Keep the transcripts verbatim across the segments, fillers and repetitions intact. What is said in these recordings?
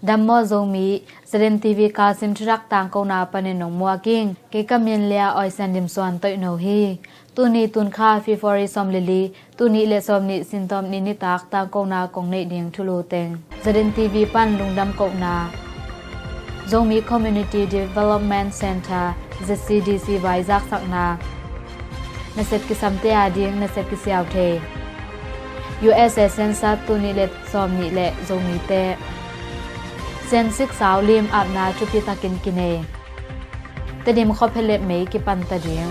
Dam maw Zomi, ZNTV Kalsim thuthak tangkona panin nong muak ing. Kei ka min Lia Oi Sian Dim Suan Toihno hi. Tuni tunkha February sawm le li, tuni le sawm nih Sintawm ni nitak tangkona kong neih ding thulu teng. ZNTV pan lungdam kohna. Zomi Community Development Centre, ZCDC vai zaksakna. Nasep kisamte ading nasep kisiau thei. USA Census tuni le sawm nih le Zomite. Sian sik sau lim apna thupi takin kinei. Tedim khuaphelep mei kipanta ding.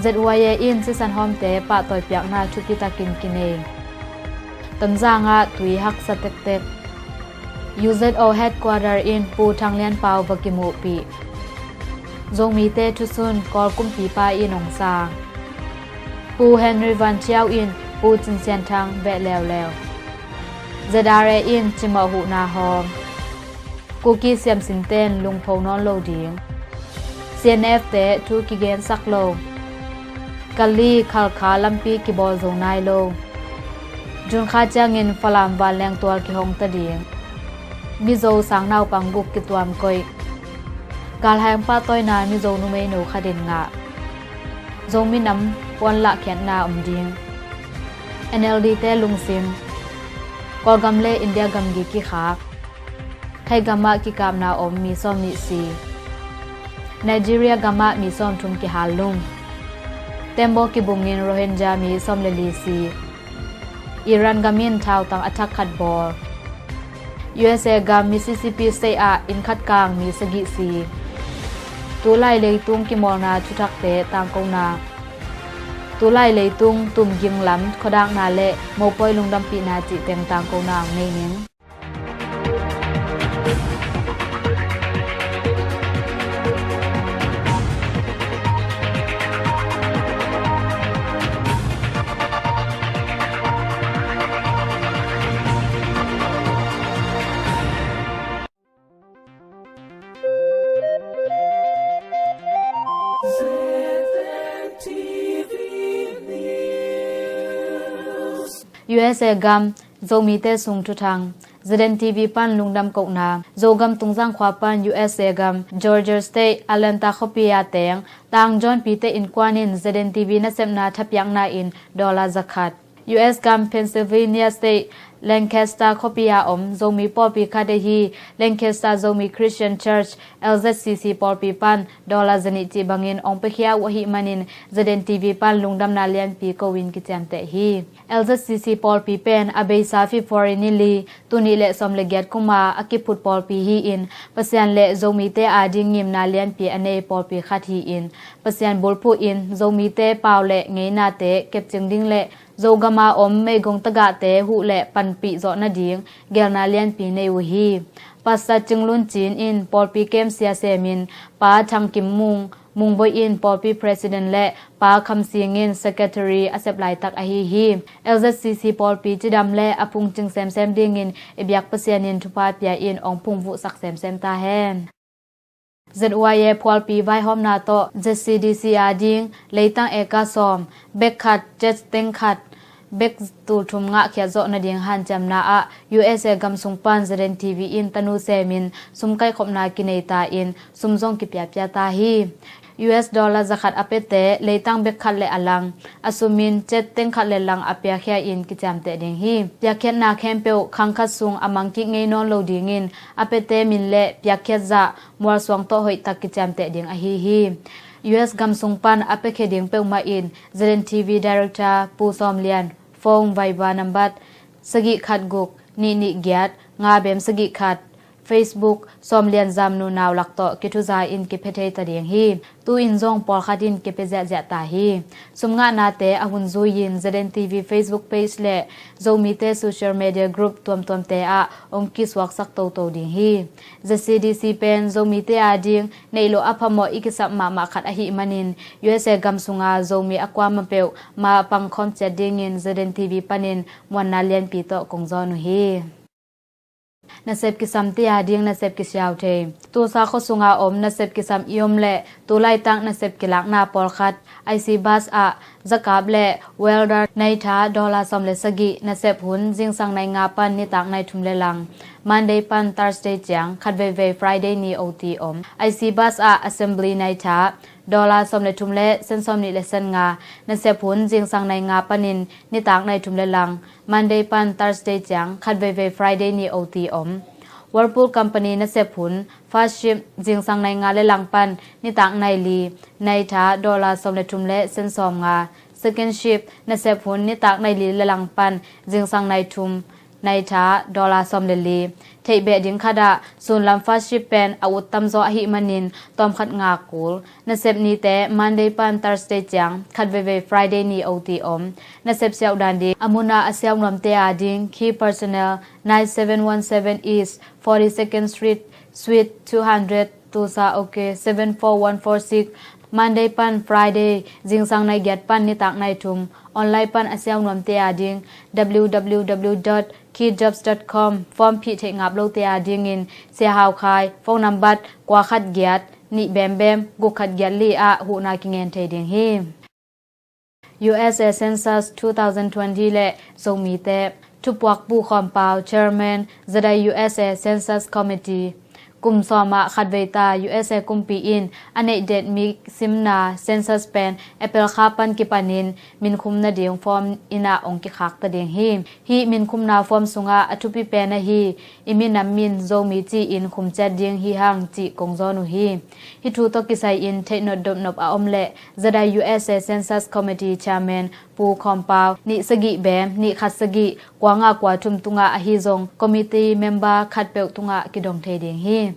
ZYA in sisan hawmte pahtawi piakna thupi takin kinei. Tonzang ah tui haksa tektek. UZO headquarter in Pu Thang Lian Pau va kimuhpih. Zomite thusun Kawl kumpipa in hong sa. Pu Henry Van Thiau in Pu Cin Sian Thang veh leuleu. ZRA in cimawh huhna hawm. Kuki siamsinten lungpho nawn lo ding. CNF te thu kigensak lo. Kali Khalkha lampi kibawl zo nai lo. June kha ciangin Falam vanleng tual kihong ta ding. Mizo sang naupang guk kituam koih. Galhang pahtawina Mizo numeino khatin ngah. Zomi nam puan lahkhiatna om ding. NLD te lungsim. Kawlgam le India gamgi kikhak. Thai gamah kikapna om mi sawm nih si. Nigeria gamah mi sawm thum kihal lum. Tembaw kibungin Rohingya mi sawm le li si. Iran gam in thautang a thak khat bawl. USA gam Mississippi State ah inn khat kang mi sagih si. Tulai leitung kimawlna thuthakte tangkona. Tulai leitung tumging lam khuadakna le mopawi lungdampihna cih teng tangkona ang nei ning. USA gam Zomite sung thuthang. ZNTV pan lungdam kohna. Zogam Tungzang khua pan USA gam Georgia State Atlanta khuapi a teng tangjawnpite innkuan in ZNTV nasepna thapiakna in dollar zakhat. US gam Pennsylvania State Lancaster khuapi a om Zomi pawlpi khat ahi Lancaster Zomi Christian Church, LZCC pawlpi pan dollar zanih cih bangin ong piakhia uh ahih manin ZNTV pan lungdamna lianpi ko-in kiciamteh hi. LZCC pawlpi pen a beisa February ni li, tul nih le sawm le giat kuma a kiphut pawlpi hi-in, Pasian le Zomite ading ngimna lianpi a nei pawlpi khat hi-in, Pasian bulphuh in Zomite pau le ngeinate kepcing ding le Zogama om meigong tagahte huh le panpih zawh nading gelna lianpi nei uh hi. Pastor Cing Lun Cin in pawlpi kem sia semin, Pa Thang Kim Mung, Mungboih in pawlpi president le Pa Kham Sing in secretary a sep laitak ahi hi. LZCC pawlpi cidam le a phungcing semsem dingin i biak Pasian in thupha pia in ong phungvuhsak semsem ta hen. ZYA phualpi vaihawmna tawh ZCDC ading leitang eka sawm, bek khat, chet teng khat, bek tul thum ngahkhiat zawh nading hanciamna ah USA gam sung pan ZNTV in tanu semin sum kaihkhopna kinei ta in sum zong kipiapia ta hi. US dollar zakhat a piate leitang bek khat le a lang a sumin chet teng khat le lang a piakhia in kiciamteh ding hi. Piakkhiatna khempeuh khang khat sung a mangkik ngei nawn lo dingin a piate min le piakkhiat zah mualsuang tawh hoihtak kiciamteh ding ahi hi. US gam sung pan a piakhia ding peuhmah in ZNTV Director Pu Sawm Lian phone Viber nambat sagih khat guk nih nih giat nga bem sagih khat, Facebook Sawm Lian Zamnu Nau lak tawh kithuza in kipia thei ta ding hi. Tu-in zong pawlkhat in kipia ziahziah ta hi. Sum ngahnate a hun zui-in ZNTV Facebook page le Zomite social media group tuamtuamte ah ong kisuaksak toto ding hi. ZCDC pen Zomite ading neih loh a phamawh i kisap mahmah khat ahih manin USA gam sunga Zomi a kuamah peuh ma pangkhawm ciat dingin ZNTV panin muanna lianpi tawh kong zawn uh hi. Nasep kisamte a ding nasep kisiau thei. Tulsa khua sunga om nasep kisam i om leh tulaitak nasep kilakna pawlkhat I C bus ah zakap le welder nai tha dollar sawm le sagih, nasep hun zingsang nai nga pan nitak nai thum le lang, Monday pan Thursday ciang, khatveivei Friday ni O T om. I C bus ah assembly nai tha dollar sawm le thum le sen sawm nih le sen nga, nasep hun zingsang nai nga panin nitak nai thum le lang, Monday pan Thursday ciang, khatveivei Friday ni O T om. Whirlpool Company nasep hun, first shift zingsang nai nga le lang pan nitak nai li, nai tha dollar sawm le thum le sen sawm nga. Second shift nasep hun nitak nai li le lang pan zingsang nai thum, nai tha dollar sawm le li. Theih beh ding khat ah sunlam first shift pen a ut tamzaw ahih manin tawmkhat nga kul. Nasep nite Monday pan Thursday ciang, khatveivei Friday ni O T om. Nasep siauh dan ding, a mun ah a siau nuamte a ding, key personnel, nine seven one seven East forty-second Street, Suite two hundred, Tulsa, OK, seven four one four six, Monday pan Friday, zingsang nai giat pan nitak nai thum. Online pan a siau nuamte a ding, W W W dot key jobs dot com, form phih theih ngap lote a dingin Sia Hau Khai, phone number kua khat giat, nih bembem, guk khat giat li ah huhna kingen thei ding hi. U S A Census two thousand twenty le Zomite thupuak pu khawmpau, Chairman, Z I U S A Census Committee. Kum sawm ah khatvei ta U S A kumpi in a neih det mi simna census pen April kha pan kipanin minkhum nading form in ah ong kikhak ta ding hi. Hih minkhumna form sungah a thupi pen ahi i minam min Zomi ci-in khum ciat ding hi hang cih kong zawn uh hi. Hih thu tawh kisai-in theih nop dop nop a om leh Z I U S A Census Committee Chairman Pu Khawm Pau, nih sagih bem, nih khat sagih, kua nga kua thum tungah ahi zong committee member khatpeuh tungah kidong thei ding hi.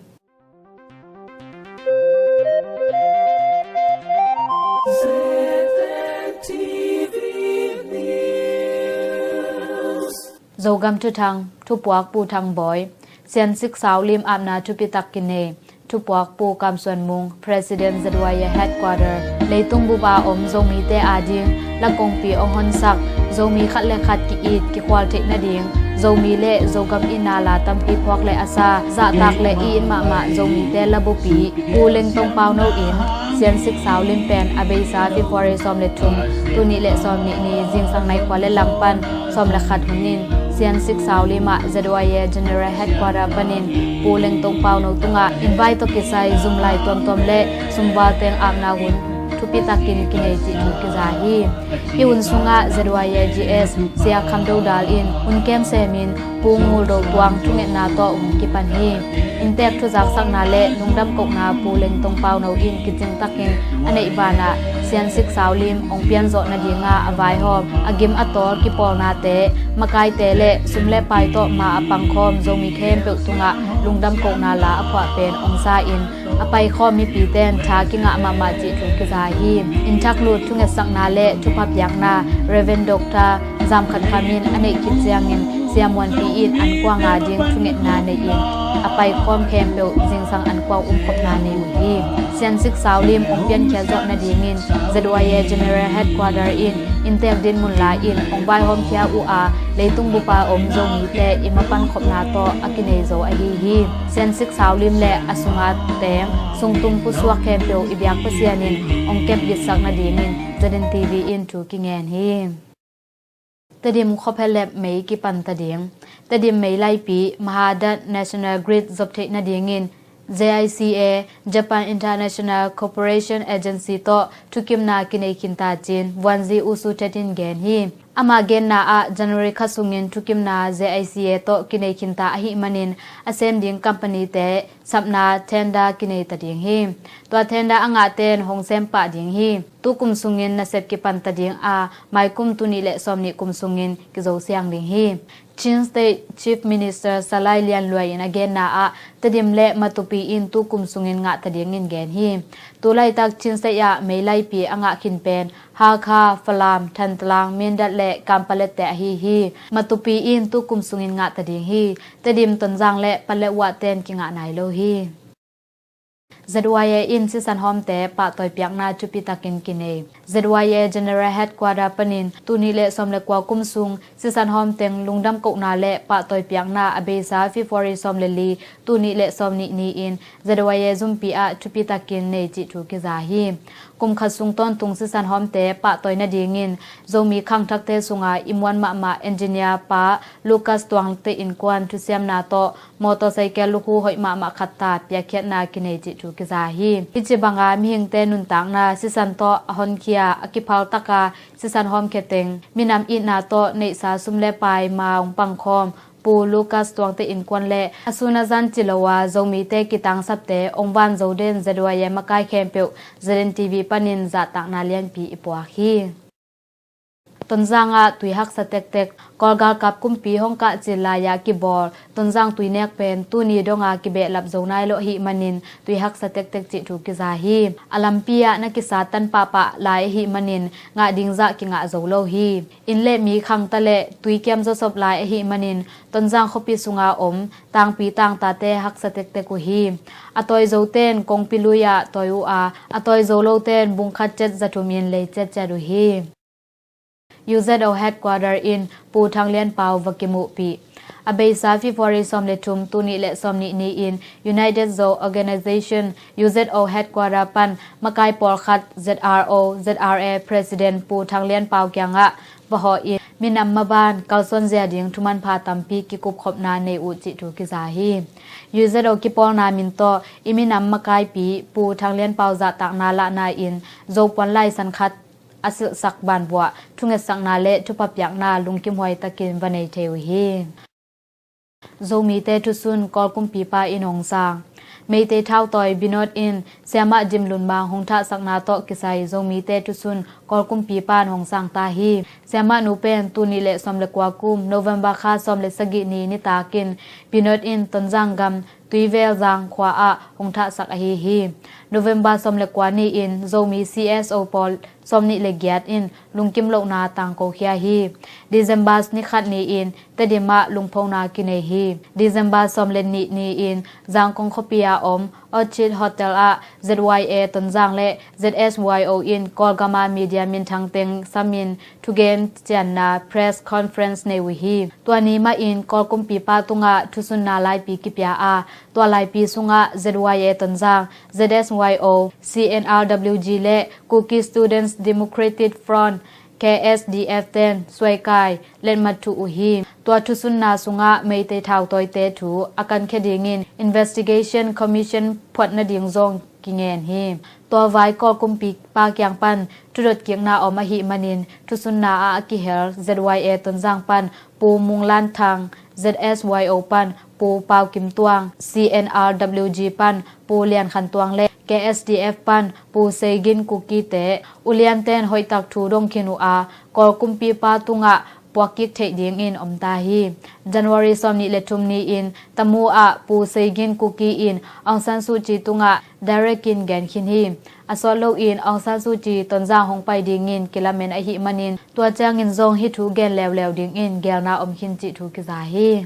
Zogam Thuthang, thupuak Pu Thang Bawi, Siansik Sau Lim apna thupitak kinei, thupuak Pu Kam Suan Mung, President Z Y A Headquarter, leitung bup a om Zomite ading lakongpi ong honsak, Zomi khat le khat ki-it kikhual theih nading, Zomi le Zogam itna la tampi phuak le a sa, zahtak le i it mahmah Zomite labupi Pu Leng Tong Pau No in, Siansik Sau Lim pen a beisa February sawm le thum, tul nih le sawm nih ni zingsang nai kua le lang pan sawm le khat hun in Siansik Sau Lim ah Z Y A General Headquarter panin Pu Leng Tong Pau No tungah invite tawh kisai zum lai tuamtuam le sumval teng apna hun thupi takin kinei cih thu kiza hi. Hih hun sungah Z Y A G S Sia Kham Do Dal in hun kem semin Pu Ngul Do Tuang thungetna tawh hun kipan hi. Inntek thuzaksakna le lungdam kohna Pu Leng Tong Pau No in kicing takin a neih banah Siansik Sau Lim ong pianzawh nadinga a vaihawm, a gim a tawl kipawlnate, makaite le sum le pai tawh ma a pangkhawm Zomi khempeuh tungah lungdam kohna la a phuah pen ong sa in, a paikhawm mipite in tha kingah mahmah cih thu kiza hi. Innthak lut thungetsakna le thupha piakna Reverend Doctor Zam Khat Kham in a neih khit ciangin Sia Muan Pi in an kuang ading thungetna nei in, a paikhawm khempeuh zingsang an kuang umkhopna nei uh hi. Siansik Sau Lim ong piankhiat zawh nadingin Z Y A General Headquarter in inntek dinmun la in ong vaihawmkhia uh a, leitung bup a om Zomite i mapan khopna tawh a kinei zo ahi hi. Siansik Sau Lim le a sunga teng sungtum pusuak khempeuh i biak Pasian in ong kep gitsak nadingin Z N T V in thu kingen hi. Tedim khuaphelep mei kipan ta ding. Tedim mei laipi Mahadat National Grid zop theih nadingin Z I C A, Japan International Cooperation Agency tawh thukimna kinei khinta cin Vuanzi Usu Thetin gen hi. Ama genna ah January kha sungin thukimna Z I C A tawh kinei khinta ahih manin a sem ding company te sapna tender kinei ta ding hi. Tua tender a ngahte in hong sem pah ding hi. Tu kum sungin nasep kipan ta ding a, maikum tul nih le sawm nih kum sungin kizo siang ding hi. Chin State Chief Minister Salai Lian Luai in a genna ah Tedim le Matupi in tu kum sungin ngah ta dingin gen hi. Tu laitak Chin State ah mei laipi a ngah khin pen Hakha, Falam, Thantlang, Mindat le Kanpetlet te ahi hi. Matupi in tu kum sungin ngah ta ding hi. Tedim, Tonzang le Paletwa ten kingah nai lo hi. Z Y A in sisan hawmte pahtawi piakna thupi takin kinei. Z Y A General Headquarter panin tul nih le sawm le kua kum sung sisan hawm teng lungdam kohna le pahtawi piakna a beisa February sawm le li, tul nih le sawm nih ni-in Z Y A zumpi ah thupi takin nei cih thu kiza hi. Kum khat sung tawntung sisan hawmte pahtawi nadingin Zomi khangthakte sunga i muan mahmah engineer pa Lucas Tuangte innkuan thusiamna tawh motorcycle lukhu hoih mahmah khat ta piakkhiatna kinei cih thu kiza hi. Hih ci banga mihingte nuntakna sisan tawh a honkhia a kiphal taka sisan hawmkhia teng minam itna tawh neihsa sum le pai maung pangkhawm Pu Lucas Tuangte innkuan le a sun a zan ci lo a Zomite kitangsapte ong van zo den Z Y A makai khempeuh Z N T V panin zahtakna lianpi i puak hi. Tonzang ah tui haksa tektek. Kawl galkap kumpi hong kah cil lai-ah kibawl Tonzang tui nek pen tuni donga kibehlap zo nai lo ahih manin tui haksa tektek cih thu kiza hi. A lampi ah na kisa tan pahpah lai ahih manin ngah ding zah kingah zo lo hi. Inn le mi khangta le tui kiam zawsop lai ahih manin Tonzang khuapi sunga om tangpi tangtate haksa tektek uh hi. A tawi zoten kongpi lui-ah tawi uh a, a tawi zo loten bung khat cet za thum in lei ciatciat uh hi. U Z O Headquarter in Pu Thang Lian Pau va kimuhpih. A beisa February sawm le thum, tul nih le sawm nih ni-in United Zo Organization, U Z O Headquarter pan makai pawlkhat Z R O, Z R A President Pu Thang Lian Pau kiangah va hawh in minam maban kalsuan zia ding thumanpha tampi kikupkhopna nei uh cih thu kiza hi. U Z O kipawlna min tawh i minam makaipi Pu Thang Lian Pau zahtakna lahna in Zopuan laisan khat a silhsak banbuah thungetsakna le thupha piakna lungkimhuai takin va nei thei uh hi. Zomite thusun Kawl kumpipa in hong sang. Meitei thautawi Binod in Siamah Dim Lun Mang hong thahsakna tawh kisai Zomite thusun Kawl kumpipa in hong sang ta hi. Siamah nu pen tul nih le sawm le kua kum November kha sawm le sagih ni nitakin Binod in Tonzang gam Tuivel Zang khua ah hong thahsak ahi hi. November sawm le kua ni-in Zomi C S O pawl sawm nih le giat in lungkim lohna tangko khia hi. December ni khat ni-in Tedim ah lungphona kinei hi. December sawm le nih ni-in Zangkong khuapi a om Orchid Hotel ah Z Y A Tonzang le Z S Y O in Kawlgama media minthang teng samin thugen cianna press conference nei uh hi. Tua ni mahin Kawl kumpipa tungah thusunna laipi kipia a, tua laipi sungah Z Y A Tonzang, Z S Y O, C N R W G le Kuki Students Democratic Front, K S D F ten suaikai letmat thuh uh hi. Tua thusunna sungah Meitei thautawite thu a kankhia dingin Investigation Commission phuat nading zong kingen hi. Tua vai Kawl kumpipa kiang pan thudot kikna om ahih manin thusunna ah a kihel Z Y A Tonzang pan Pu Mung Lan Thang, Z S Y O pan Pu Pau Kim Tuang, C N R W G pan Pu Lian Khan Tuang le K S D F pan Pu Seigin Kuki te ulianten hoihtak thu dong khin uh a, Kawl kumpipa tungah puakkik theih dingin om ta hi. January sawm nih le thum ni-in Tamu ah Pu Seigin Kuki in Aung San Suu Kyi tungah direct in gen khin hi. A sawt loin Aung San Suu Kyi Tonzang hong pai dingin kilamen ahih manin tua ciangin zong hih thu gen leuleu dingin gelna om khin cih thu kiza hi.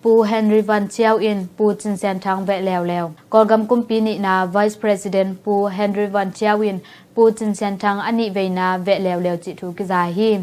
Pu Henry Van Chiau in Pu Cin Sian Thang veh leuleu. Kawlgam kumpi nihna Vice President Pu Henry Van Chiau in Pu Cin Sian Thang a nih veina veh leuleu cih thu kiza hi.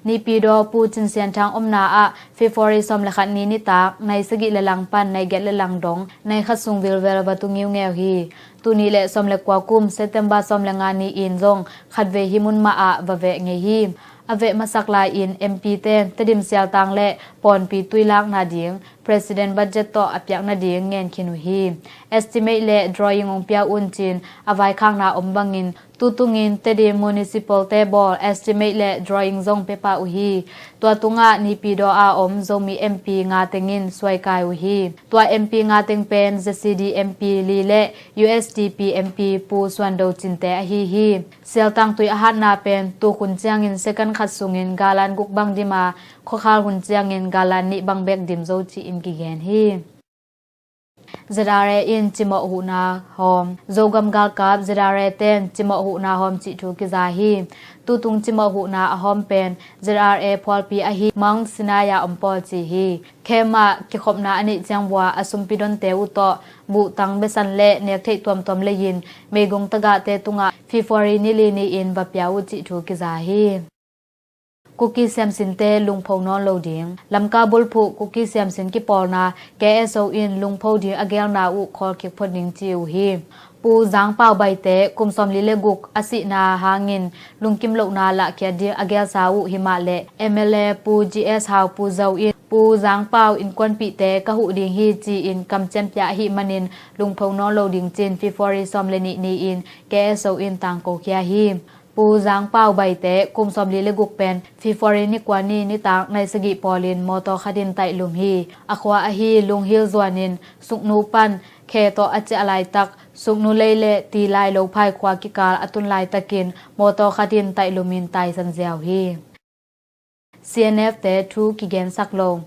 Naypyidaw Pu Cin Sian Thang omna ah February sawm le khat ni nitak nai sagih le lang pan nai giat le lang dong nai khat sung vilvel va tu ngiungeu hi. Tul nih le sawm le kua kum September sawm le nga ni-in zong khatvei hih mun mah ah va veh ngei hi. A veh masak lai-in M P ten Tedim sialtang le pawnpi tuilakna ding President budget tawh a piak nading ngen khin uh hi. Estimate le drawing hong pia un cin a vaikhakna om bangin tutungin Tedim Municipal te bawl estimate le drawing zong pia pah uh hi. Tua tungah Naypyidaw a om Zomi M P nga tengin suaikai uh hi. Tua M P nga teng pen Z C D M P li le U S D P M P Pu Suan Do Cin te ahi hi. Sialtang tui a hatna pen tuk hun ciangin second khat sungin galan guk bang dim a, khuakhal hun ciangin galan nih bang bek dim zo ci-in kigen hi. Z R A in cimawh huhna hawm. Zogam galkap Z R A ten cimawh huhna hawm cih thu kiza hi. Tutung cimawh huhna a hawm pen Z R A phualpi ahi Mount Sinai a om pawl ci hi. Khem ah kikhopna a neih ciang vua a sumpi donte uh tawh buhtang besan le nek theih tuamtuam lei-in meigong tagahte tungah February ni li ni-in va pia uh cih thu kiza hi. Kuki siamsinte lungpho nawn lo ding. Lamka bulphuh Kuki siamsin kipawlna K S O in lungpho ding a gelna uh khawlkik phot ding ci uh hi. Pu Zang Pau Baite kum sawmli le guk a sihna hangin lungkim lohna lahkhiat ding a gelsa uh himahleh M L A Pu G S Hau Pu Zo in Pu Zang Pau innkuanpihte ka huh ding hi ci-in kamciam pia ahih manin lungpho nawn lo ding cin February sawm le nih ni-in K S O in tangko khia hi. Pu Zang Pau Baite kum sawmli le guk pen February ni kua ni nitak nai sagih pawlin mawtaw khatin taihlum hi. A khua ahi Lunghil zuanin Suknu pan khe tawh a ciah laitak Suknu lei le Tilai Lophai khua kikal a tun laitakin mawtaw khatin taihlumin taisan ziau hi. C N F te thu kigensak lo.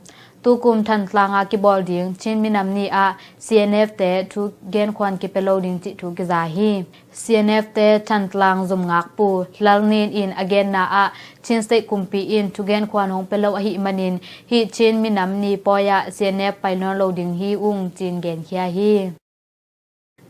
Tukum Thantlang a kibawl ding Chin minam ni ah C N F te thu genkhuan kipia lo ding cih thu kiza hi. C N F te Thantlang zumngakpu Lalnin in a genna ah Chin State kumpi in thugen khuan hong pia lo ahih manin hih Chin minam ni pawi ah C N F pai nawn lo ding hi ung cin genkhia hi.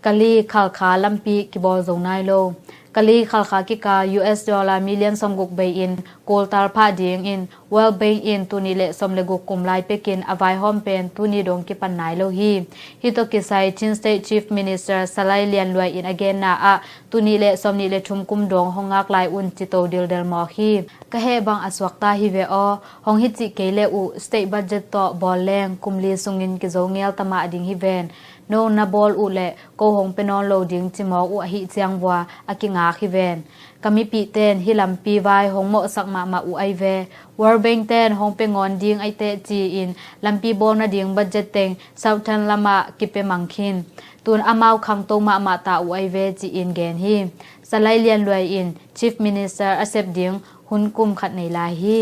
Kali Khalkha lampi kibawl zo nai lo. Kali Khalkha kikal U S dollar million sawmguk bei in kultal phah dingin World Bank in tuni le sawm le guk kum lai pekin a vaihawm pen tuni dong kipan nai lo hi. Hih tawh kisai Chin State Chief Minister Salai Lian Luai in a genna ah tuni le sawmnih le thum kum dong hong ngak lai un cito dildel mawk hi. Ka heh bang a suakta hi ve aw, hong hi cih kei le uh state budget tawh bawl leng kum li sungin kizo ngel tamah ding hi ven. No na bawl uh le ko hong pia nawn lo ding cimawk uh ahih ciang vua a kingak hi ven. Ka mipihten hih lampi vai hong mawhsak mahmah uh ai ve. World Bank ten hong pia ngawn ding ai teh ci-in lampi bawl nading budget teng Southern lamah kipia mang khin. Tun amau khangto mahmah ta uh ai ve ci-in gen hi. Salai Lian Luai in Chief Minister a sep ding hun kum khat nei lai hi.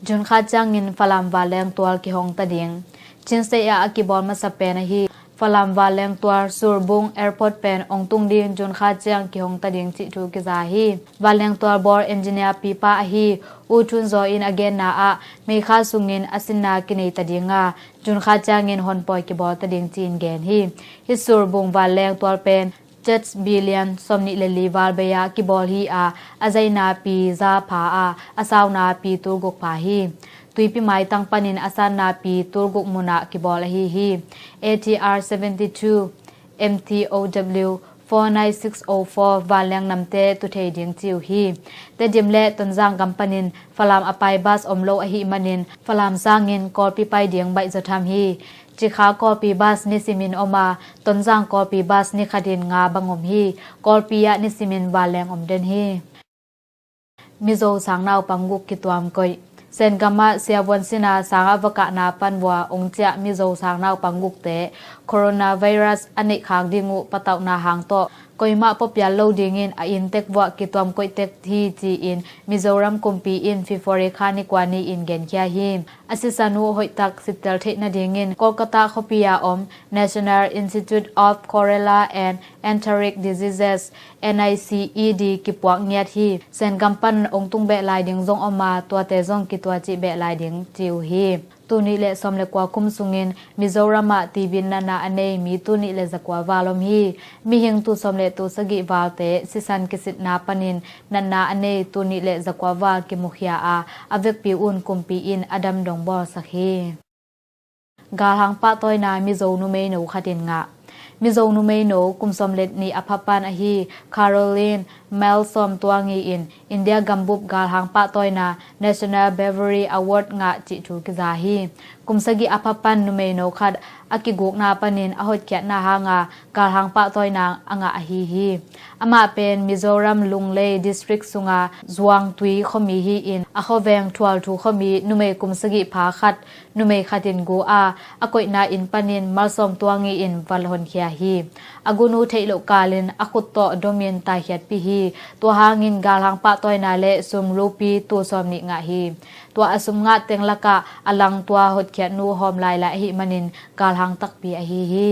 June kha ciangin Falam vanleng tual kihong ta ding. Chin State ah a kibawl masa pen ahi Falam vanleng tual Surbung Airport pen ong tung ding June kha ciang kihong ta ding cih thu kiza hi. Vanleng tual bawl engineer pipa ahi U Thun Zaw in a genna ah May kha sungin a sinna kinei ta ding a June kha ciangin honpawi kibawl ta ding ci-in gen hi. Hih Surbung vanleng tual pen Jet billion sawmnih le li val bei-ah kibawl hi a, a zaina pi za pha a, a sauna pi tulguk pha hi. Tuipi maitang panin a sanna pi tulguk munah kibawl ahi hi. A T R seventy two M T O W four nine six oh four vanleng namte tu thei ding ci uh hi. Tedim le Tonzang gam panin Falam a pai bus om lo ahih manin Falam sangin Kawlpi pai ding baih zaw tham hi. Cikha Kawlpi bus nisimin om a, Tonzang Kawlpi bus nikhatin nga bang om hi. Kawlpi ah nisimin vanleng om den hi. Mizo sang naupang guk kituam koih. Sengam ah siavuan sina sangah va kahna pan vua ong ciah Mizo sang naupang gukte coronavirus a neih khak ding uh patauhna hang tawh koimah puapial lo dingin a inntek vuah kituam koihtek hi ci-in Mizoram kumpi in February kha ni kua ni-in genkhia hi. A sisan uh hoihtak sittel theih nadingin Kolkata khuapi a om National Institute of Cholera and Enteric Diseases, N I C E D, kipuak ngiat hi. Sengam pan ong tung beh lai ding zong om a, tuate zong kituacih beh lai ding ci uh hi. Tuni le sawm le kua kum sungin Mizoram ah T B natna a nei mi tuni le zakua val om hi. Mihing tu sawm le tu sagih valte sisan kisitna panin natna a nei tuni le zakua val kimukhia a, a vekpi un kumpi in a dam dong bawlsak hi. Galhang pahtawina Mizo numeino khatin ngah. Mizo numeino kum sawm le nih a phapan ahi Caroline Malsawm Tuangi in India gambup galhang pahtawina National Bravery Award ngah cih thu kiza hi. Kum sagih a phapan numeino khat a kigukna panin a hotkhiatna hanga galhang pahtawina a ngah ahi hi. Amah pen Mizoram Lunglei District sunga Zuangtui khuami hi-in a khuaveng Thualthu khuami numei kum sagih pha khat numei khatin gu a, a koihna inn panin Malsawm Tuangi in va honkhia hi. A gunu theih loh kalin a khut tawh domin taikhiatpih hi. Tua hangin galhang pah tawina le sum rupi tul sawmnih ngah hi. Tua a sum ngah teng lakah a lang tua hotkhiatnu hawm lai lai ahih manin galhang takpi ahi hi.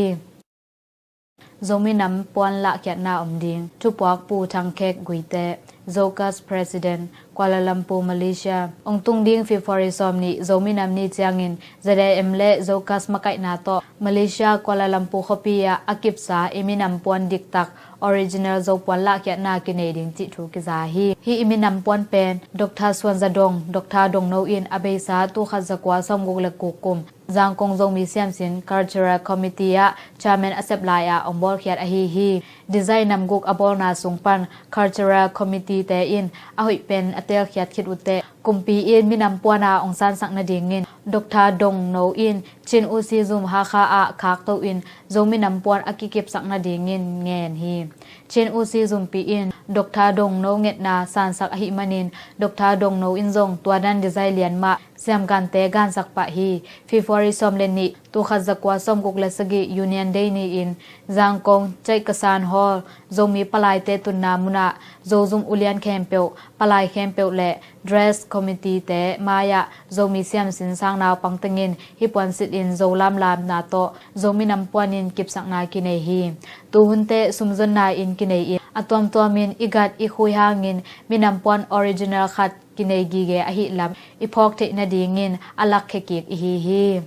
Zomi nam puan lahkhiatna om ding, thupuak Pu Thang Khek Guite, Zokas President, Kuala Lumpur, Malaysia. Hong tung ding February sawmnih Zomi nam ni ciangin Z A M le Zokas makaihna tawh Malaysia, Kuala Lumpur khuapi ah a kipsa i minam puan diktak original Zopuan lahkhiatna kinei ding cih thu kiza hi. Hih i minam puan pen Doctor Suan Za Dong, Doctor Dong No in a beisa tul khat za kua sawmguk le guk kum Zangkong Zomi Siamsin Cultural Committee ah chairman a sep lai-ah hong bawlkhiat ahi hi. Design namguk a bawlna sung pan Cultural Committee te in a hoih pen a telkhiat khit uhteh kumpi in minam puana hong sansak nadingin Doctor Dong No in Chin U C zum Hakha ah khakto in Zomi nam puan a kikipsak nadingin ngen hi. Chin U C zumpi in Doctor Dong No ngetna sansak ahih manin Doctor Dong No in zong tua dan design lian mah siamgante gansak pah hi. February sawm le nih, tul khat za kua sawmguk le sagih Union Day ni-in Zangkong Chaikasan Hall Zomi palaite tunna munah Zozum ulian khempeuh, palai khempeuh le Dress Committee te mai-ah Zomi Siamsin sang naupang tengin hih puan silhin Zo lamlamna tawh Zomi nam puanin kipsakna kinei hi. Tuhunte sumzonna in kinei in a tuamtuamin i gat i khui hangin minam puan original khat kinei gige ahih lam i phawk theih nadingin a lakkhia kik ihi hi.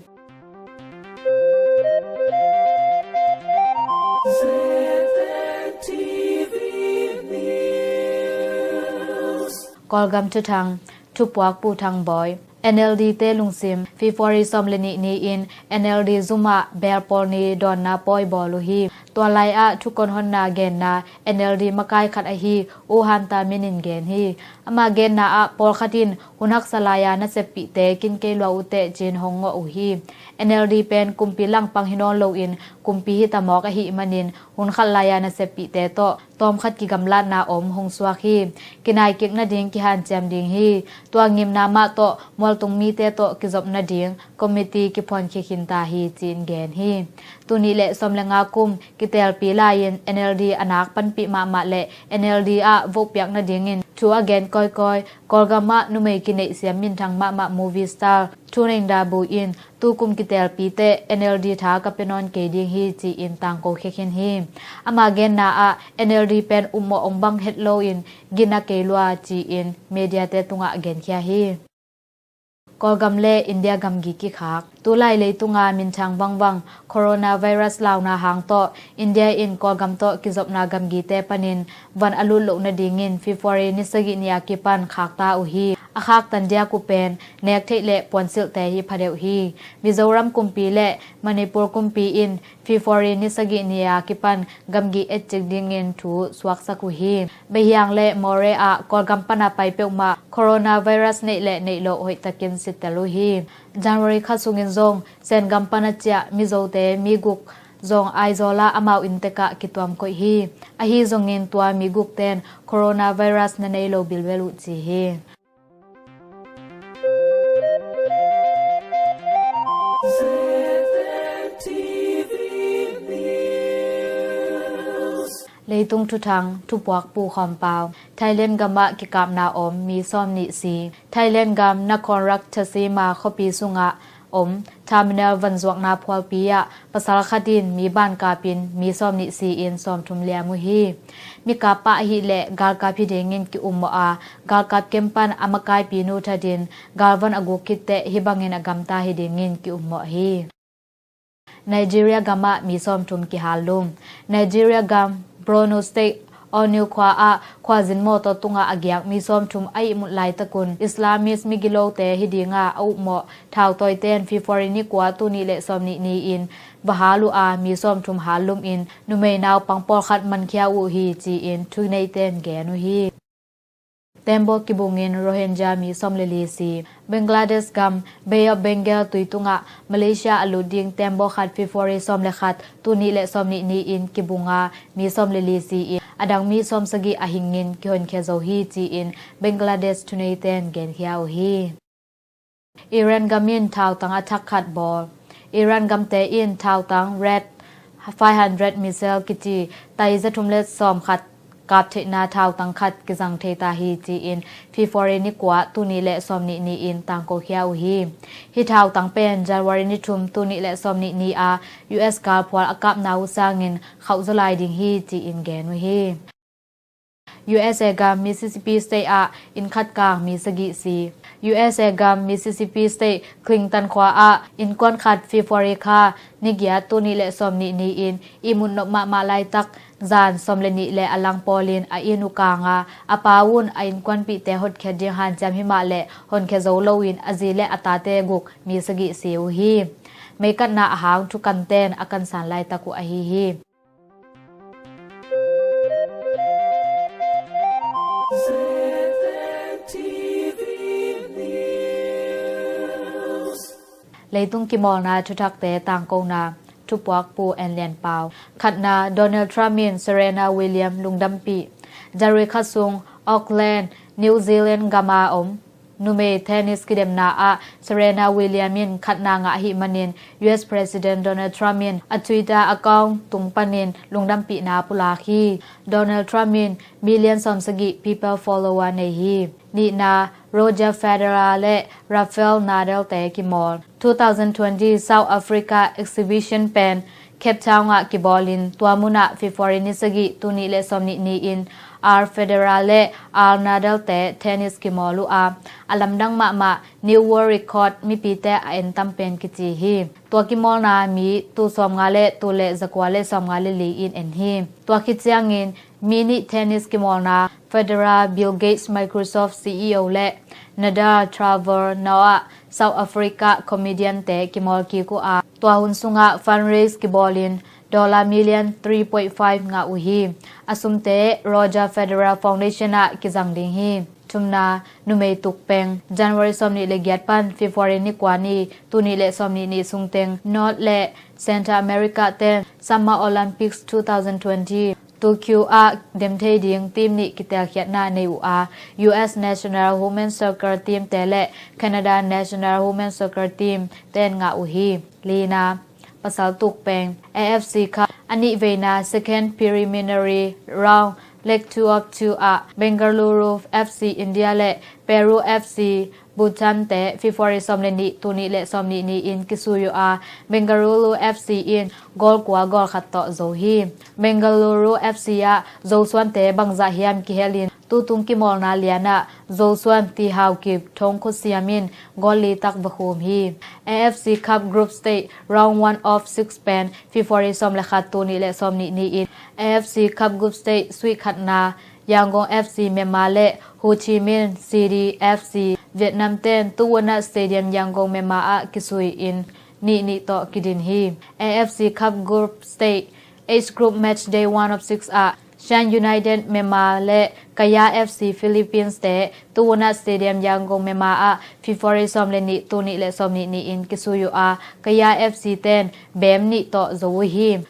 Kawlgam thuthang, thupuak Pu Thang Bawi. N L D te lungsim, February sawm le nih ni-in N L D zum ah belpawl ni dawnna pawi bawl uh hi. Tua lai-ah thukawn honna genna N L D makai khat ahi U Hanta Min in gen hi. Ama genna ah pawlkhat in hun haksa lai-a naseppihte kin kei lua uhteh ci-in hong ngawh uh hi. N L D pen kumpi langpang hi nawn loin kumpi hi ta mawk ahih manin hun khat lai-a naseppihte tawh tawmkhat kigamlatna om hong suak hi. Kinai kik nading kihanciam ding hi. Tua ngimna mah tawh mualtung mite tawh kizop nading committee kiphuankhia khin ta hi ci-in gen hi. Tul nih le sawm le nga kum kitelpi lai-in N L D a nak panpih mahmah le N L D ah vote piak nadingin thu a gen kawikawi Kawlgam ah numei kineihsiam minthang mahmah movie star Thu Neng Da Bu in tukum kitelpi teh N L D tha ka pia nawn kei ding hi ci-in tangko khia khin hi. Ama genna ah N L D pen upmawh hong bang het loin gina kei lua ci-in media te tungah genkhia hi. Kawlgam le India gamgi kikhak. Tulai leitunga minthang vangvang coronavirus launa hang tawh India in Kawlgam tawh kizopna gamgite panin van a lut loh nadingin February ni sagih ni a kipan khakta uh hi. A khaktan diak uh pen nek theih le puansilhte hi phadeuh hi. Mizoram kumpi le Manipur kumpi in February ni sagih ni a kipan gamgi etcik dingin thu suaksak uh hi. Beihiang le Moreh ah Kawlgam pana pai peuhmah coronavirus neih le neih loh hoihtakin sitel uh hi. January kha sungin zong Sengam pana ciah Mizote mi guk zong Aizawl ah amau inntekah kituam koih hi. Ahi zongin tua mi gukten coronavirus na nei lo bilbel uh ci hi. Leitung thuthang, thupuak Pu Khawm Pau. Thailand gamah kikapna om mi sawm nih si. Thailand gam Nakhon Ratchasima khuapi sungah om terminal vanzuakna phualpi ah pasal khat in mi ban kapin mi sawm nih si-in sawmthum liam uh hi. Mikap pah ahih leh galkap hi dingin ki-ummawh a, galkap camp pan a makaipinu thatin galvan a guk khit teh hih bangin a gamta hi dingin ki-ummawh hi. Nigeria gamah mi sawmthum kihallum. Nigeria gam Borno State Ooni khua ah khuazin mawtaw tungah a giak mi sawmthum a ihmut laitakun Islamist migilote hi dinga a upmawh thautawiten February ni kua tul nih le sawm nih ni-in va hal uh a, mi sawmthum hallum in numei naupang pawlkhat mankhia uh hi ci-in thuneiten gen uh hi. Tembaw kibungin Rohingya mi sawm le li si. Bangladesh gam Bay of Bengal tui tungah Malaysia a lut ding tembaw khat February sawm le khat tul nih le sawm nih ni-in kibunga mi sawm le li si-in a dang mi sawm sagih a hingin kihonkhia zo hi ci-in Bangladesh thuneiten genkhia uh hi. Iran gam in thautang a thak khat bawl. Iran gamte in thautang Red five hundred missile kici tai zathum le sawm khat kap theihna thautang khat kizang thei ta hi ci-in February ni kua, tul nih le sawmnih ni-in tangko khia uh hi. Hih thautang pen January ni thum, tul nih le sawmnih ni-a U S galphual a kapna uh sangin khauh zaw lai ding hi ci-in gen uh hi. U S A gam Mississippi State ah inn khat kang mi sagih si. U S A gam Mississippi State Clinton khua ah innkuan khat February kha ni giat, tul nih le sawmnih ni-in ihmut nop mahmah laitak zan sawm le nih le a lang pawlin a inn uh kanga a pa un a innkuanpihte hotkhiat ding hanciam himah le honkhia zo loin a zi le a tate guk mi sagih si uh hi. Meikatna a hang thukanten a kansan laitak uh ahi hi. Leitung kimawlna thuthakte tangkona, thupuak Pu En Lian Pau. Khatna, Donald Trump in Serena Williams lungdampih. January kha sung Auckland, New Zealand gama om numei tennis kidemna ah Serena Williams in khatna ngah ahih manin U S President Donald Trump in a Twitter account tung panin lungdampihna pulak hi. Donald Trump in million sawmsagih people follower nei hi. Nihna, Roger Federer le Rafael Nadal te kimawl. Two thousand twenty South Africa Exhibition pen Cape Town ah kibawlin, tua munah February ni sagih, tul nih le sawmnih ni-in Al Federer le Al Nadal te tennis kimawl uh a, a lamdang mahmah new world record mipite a en tam pen kici hi. Tua kimawlna mi tul sawmnga le tul le zakua le sawmnga le li in en hi. Tua khit ciangin mi nih tennis kimawlna Federer, Bill Gates, Microsoft C E O le Nadal, Trevor Noah, South Africa comedian te kimawl kik uh a, tua hun sungah fundraise kibawlin dollar million three point five ngah uh hi. A sumte Roger Federer Foundation ah kizang ding hi. Thumna, numei tukpeng. January sawmnih le giat pan February ni kua ni, tul nih le sawmnih ni sungteng North le Central America ten Summer Olympics two thousand twenty Tokyo ah dem thei ding team nih kitelkhiatna nei uh a, U S National Women's Soccer Team te le Canada National Women's Soccer Team ten ngah uh hi. Lina, pasal tukpeng. A F C Cup a nihveina second preliminary round leg two of two ah Bengaluru F C India le Peru F C Bhutan te February sawm le nih, tul nih le sawmnih ni-in kisui uh a, Bengaluru F C in goal kua goal khat tawh zo hi. Bengaluru F C ah Zosuante bangzah hiam kihelin, tutung kimawlna lianah Zosuan Ti Hau Kip, Thong Khut Siam in goal li tak va khum hi. A F C Cup Group Stage round one of six pen February sawm le khat, tul nih le sawmnih ni-in A F C Cup Group Stage suih khatna Yangon F C Myanmar le Ho Chi Minh City F C Vietnam ten Tuwuna Stadium Yangon Myanmar ah kisui in nih nih tawh kidin hi. A F C Cup Group Stage H Group Match Day one of six ah Shan United Myanmar le Kaya F C Philippines te Tuwuna Stadium Yangon Myanmar ah February sawm le nih, tul nih le sawmnih ni-in kisui uh a, Kaya F C ten bem nih tawh zo uh hi.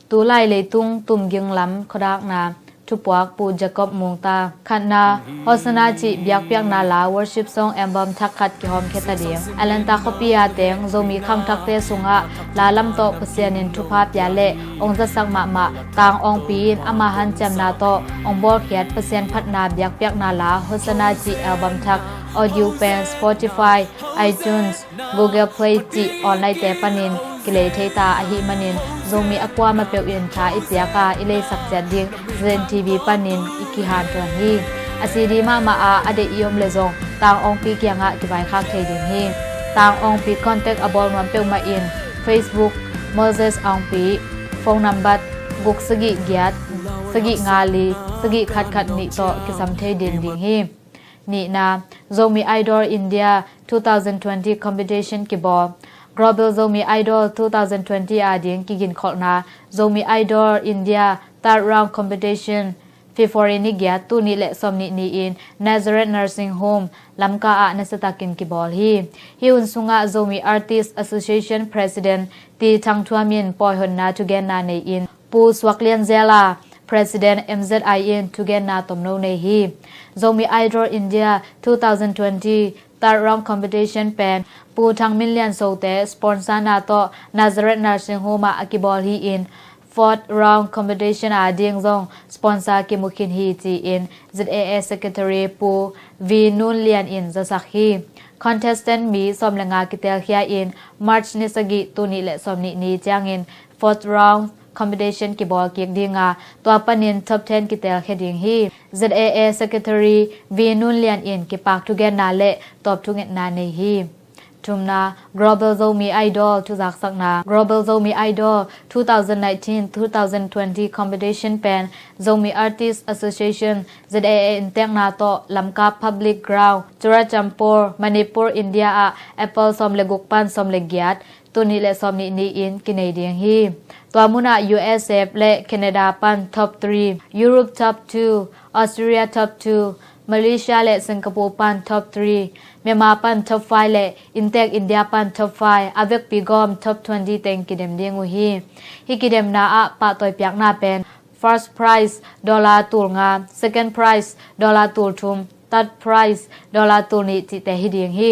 Tulai leitung tumging lam khuadakna, thupuak Pu Jacob Mungta. Khatna, Hosanna cih biakpiakna la worship song album thak khat kihawmkhia ta ding. Atlanta khuapi a teng Zomi khangthakte sungah la lam tawh Pasian in thupha pia le ong zatsak mahmah Tang Awngpi in ama hanciamna tawh ong bawlkhiat Pasian phatna biakpiakna la Hosanna cih album thak audio pen Spotify, iTunes, Google Play cih online te panin kilei thei ta ahih manin Zomi a kuamah peuh in tha i ciak a i leisak ciat ding Zen T V panin i kihanthawn hi. A C D mahmah a a deih i om le zong Tang Awngpi kiangah kivaikhak thei ding hi. Tang Awngpi contact a bawl nuam peuhmah in Facebook, Moses Awngpi, phone number guk sagih giat sagih nga li sagih khat khat nih tawh kisam thei din ding hi. Nihna, Zomi Idol India two thousand twenty competition kibawl. Global Zomi Idol two thousand twenty ading kiginkholhna Zomi Idol India third round competition February ni giat, tul nih le sawmnih ni-in Nazareth Nursing Home Lamka ah nasatakin kibawl hi. Hih hun sungah Zomi Artist Association President T Thang Thuam in pawihonna thugenna nei-in, Pu Suak Lian Zela, President M Z I in thugenna tomno nei hi. Zomi Idol India two thousand twenty Third round competition pen Pu Thang Min Lian Sote sponsor na tawh Nazareth Nursing Home ah a kibawl hi in, fourth round competition a ding zong sponsor kimu khin hi ci-in Z A A Secretary Pu V Nun Lian in zasak hi. Contestant mi sawm le nga kitelkhia in March ni sagih, tul nih le sawmnih ni ciangin fourth round competition kibawl kik ding a, tua panin top ten kitelkhia ding hi. Z A A Secretary V Nun Lian in kipak thugenna le tawp thungetna nei hi. Thumna, Global Zomi Idol thuzaksakna. Global Zomi Idol two thousand nineteen two thousand twenty competition pen Zomi Artist Association, Z A A, inntekna tawh Lamka Public Ground, Churachandpur, Manipur, India ah April sawm le guk pan sawm le giat, tul nih le sawmnih ni-in kinei ding hi. Tua munah U S A le Canada pan top three, Europe top two, Australia top two, Malaysia le Singapore pan top three, Myanmar pan top five le inntek India pan top five, a vekpi gawm top twenty teng kidem ding uh hi. Hih kidemna ah pahtawi piakna pen first prize dollar tul nga, second prize dollar tul thum, third prize dollar tul nih cihte hi ding hi.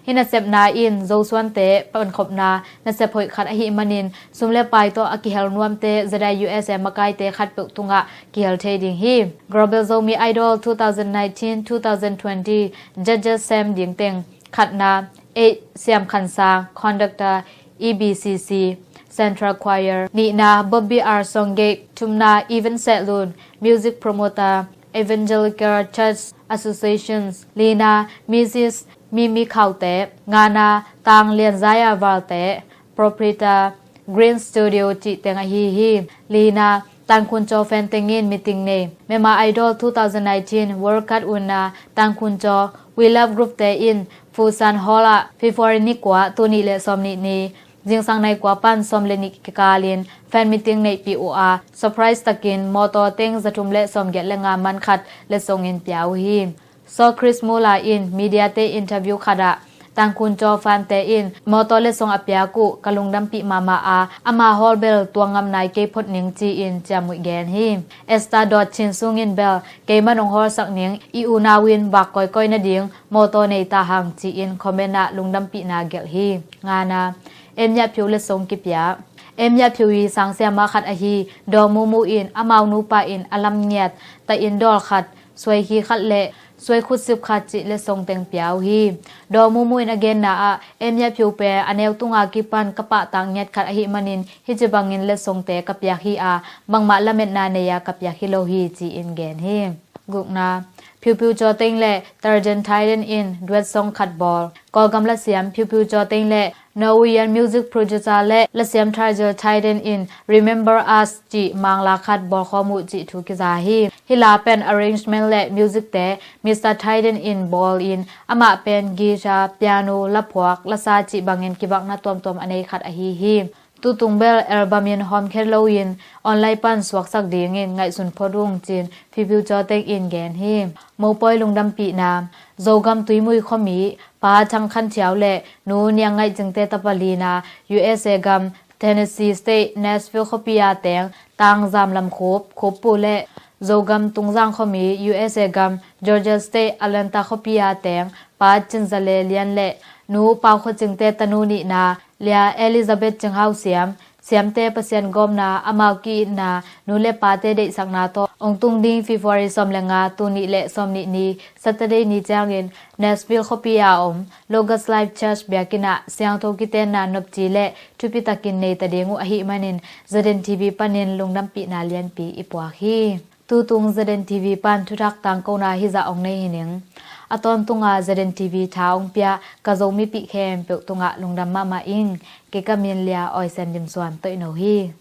Hih nasepna in Zosuante pankhopna nasep hoih khat ahih manin sum le pai tawh a kihel nuamte Z A U S A makaite khatpeuh tungah kihel thei ding hi. Global Zomi Idol two thousand nineteen two thousand twenty judges sem ding teng: khatna, H Siam Khan Sang, conductor, E B C C Central Choir; nihna, Bobby R Songek; thumna, Evan Sehlun, music promoter, Evangelical Church Associations; lina, Missus Mimi Khaute; ngana, Tang Lianzaya Valte, proprietor, Green Studio cih teng ahi hi. Lina, Tankhun Chaw fan tengin meeting nei. Myanmar Idol two thousand nineteen World Cup winner Tankhun Chaw, We Love Group te in Fusan Hall ah February ni kua, tul nih le sawmnih ni zingsang nai kua pan sawm le nih kikalin fan meeting neihpih uh a, surprise takin mawtaw teng za thum le sawmgiat le nga man khat letsong in pia uh hi. Saw Chris Muller in media te interview khat ah Tankhun Chaw fante in mawtaw letsong a piak uh ka lungdampih mahmah a, ama hawl bel tuang ngam nai kei phot ning ci-in ciamnuih gen hi. Esther Dawt Chin Sung in bel, keimah nong hawlsak ning, i unau in vak kawikawi nading mawtaw nei ta hang ci-in comment ah lungdampihna gelh hi. Ngana, Em Yat Phyo letsong kipia. Em Yat Phyo i sangsiama khat ahi Daw Mu Mu in amau nupa in a lam ngiat, ta in dawl khat, suai khi khat le suai khutsip khat cih letsong teng pia uh hi. Daw Mu Mu in a genna ah, Em Yat Phyo pen a neu tunga kipan ka pahtak ngiat khat ahih manin hih ci bangin letsongte ka piak hi a, bangmah lametna nei a ka piak hi lo hi ci-in gen hi. Gukna, Phiu Phiu Caw Teng le Tarjan Thaiden in duet song khat bawl. Kawlgam lasiam Phiu Phiu Caw Teng le Norwegian music producer le lasiam Tarjan Thaiden in Remember Us cih mangla khat bawlkhawm uh cih thu kiza hi. Hih la pen arrangement le music te Mister Thaiden in bawl in, amah pen guitar, piano, laphuak, lasa cih bangin kivakna tuamtuam a nei khat ahi hi. Tutung bel album in hawmkhiat loin online pan suaksak dingin ngaihsun phot ung ci-in Phiu Phiu Caw Teng in gen hi. Mopawi lungdampihna. Zogam Tuimui khuami Pa Thang Khan Thiau le Nu Niang Ngaih Cingte tapa lina, U S A gam Tennessee State Nashville khuapi a teng Tang Zam Lam Khup, Khup Pu le Zogam Tungzang khuami, U S A gam Georgia State Atlanta khuapi a teng Pa Cin Za Le Lian le Nu Pau Khua Cingte tanu nihna Lia Elizabeth Cing Hau Siam, siamte Pasian gawmna, amau ki-itna, nu le pate deihsakna tawh hong tung ding February sawm le nga, tul nih le sawmnih ni Saturday ni ciangin Nashville khuapi a om Logos Life Church biakinn ah siangtho kitenna nopci le thupi takin nei ta ding uh ahih manin Z N T V panin lungdampihna lianpi i puak hi. Tutung Z N T V pan thuthak tangkona hizah hong nei hi ning. A tawntunga Z N T V tha hong pia ka Zomipih khempeuh tungah lungdam mahmah ing. Kei ka min Lia Awi Sian Dim Suan Toihno hi.